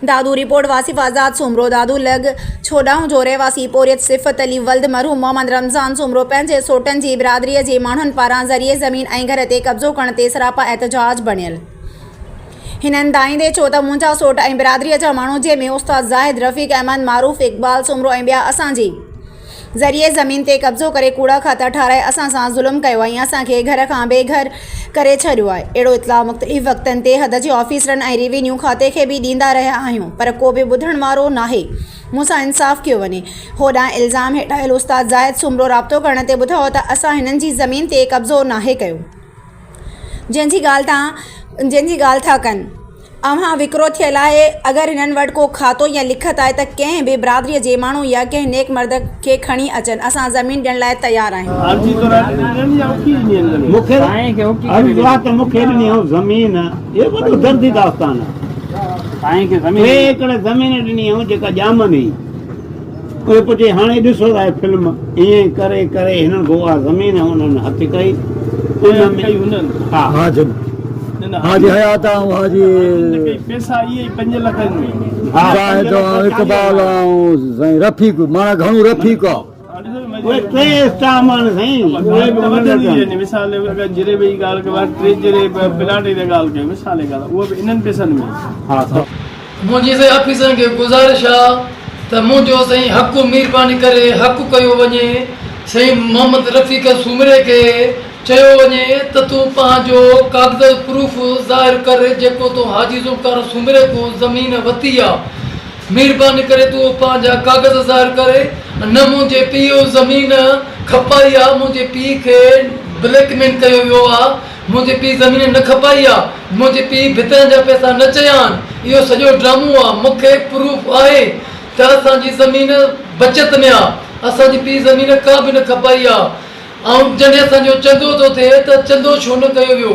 Dadu, report, Wasif آزاد سومرو، دادو لڳ ڇوڏانهن جو رهواسي پورهيت صفت علي ولد مرحوم محمد رمضان سومرو پنهنجي سوٽن جي برادريء جي ماڻهن پاران زرعي زمين ۽ گهر تي قبضو ڪرڻ تي سراپا احتجاج بڻيل. هنن دانهيندي چيو ته منهنجا سوٽ ۽ برادريء جا ماڻهو جنهن ۾ استاد زاهد، رفيق احمد، معروف اقبال سومرو ۽ ٻيا اسان جي ذريعي زمين تي قبضو ڪري ڪوڙا کاتا ٺاهرائي اسان سان ظلم ڪيو ۽ اسان کي گهر کان بي گهر ڪري ڇڏيو آهي. اهڙو اطلاع مختلف وقتن تي حد جي آفيسرن ۽ ريونيو کاتي کي به ڏيندا رهيا آهيون پر ڪو به ٻڌڻ وارو ناهي. مون سان انصاف ڪيو وڃي. هوڏانهن الزام هيٺ آيل استاد زاهد سومرو رابطو ڪرڻ تي ٻڌايو ته اسان هنن جي زمين تي قبضو ناهي ڪيو. جنهن جي ڳالهه تان جنهن جي ڳالهه ٿا ڪن. اوهان وڪرو ٿيل آهي. اگر هنن وٽ ڪو کاتو يا لکت آهي ته ڪنهن به برادريء جي ماڻهو يا ڪنهن نيڪ مرد کي کڻي اچن. اسان زمين ڏيڻ لاء تيار آهيون. عارضي طور ڏني يا اوکي ڏني آهن زمين؟ مون کي عرض آ ته مون کي ڏني هئون زمين اهو وڏو دردي داستان آ. ٽي ايڪڙ زمين ڏني هئون جيڪا ڄامن هئي. اهي پوء چئي هاڻي ڏسو ته آهي فلم ائين ڪري ڪري هنن کان اها زمين انهن هٿ ڪئي ان ۾ ها حاجي حاجي حيات آئون حاجي زاهد آئون اقبال آئون سائين رفيق مانا گهڻو رفيق آ. اهي ٽي اسٽام آهن سائين اهي به انهن مثال اگر جريب جي ڳالهه ڪبي آهي ٽي جريب پلاٽ جي ڳالهه ڪيو مثال جي ڳالهه اهو به انهن پئسن ۾ ها منهنجي سائين آفيسرن کي گذارش آ ته منهنجو سائين حق مھرباني ڪري حق ڪيو وڃي سائين محمد رفيق سومري کي چيو وڃي ته تون پنهنجو ڪاغذ پروف ظاهر ڪر جيڪو تو حاجي ذوالفقار سومري کان زمين وتي آ مھرباني ڪري تون پنهنجا ڪاغذ ظاهر ڪر نه منهنجي پيء زمين کپائي آ منهنجي پيء کي بليڪ مين ڪيو ويو آ منهنجي پيء زمين نه کپائي آ، منهنجي پيء ڀترن جا پئسا نه چيا آهن، اهو سڄو ڊرامو آ، مون کي پروف آهي ته اسان جي زمين بچت ۾ آ، اسان جي پيء زمين ڪا به نه کپائي آ، آئون جڏهن اسان جو چندو ٿو ٿئي ته چندو ڇو نه ڪيو ويو؟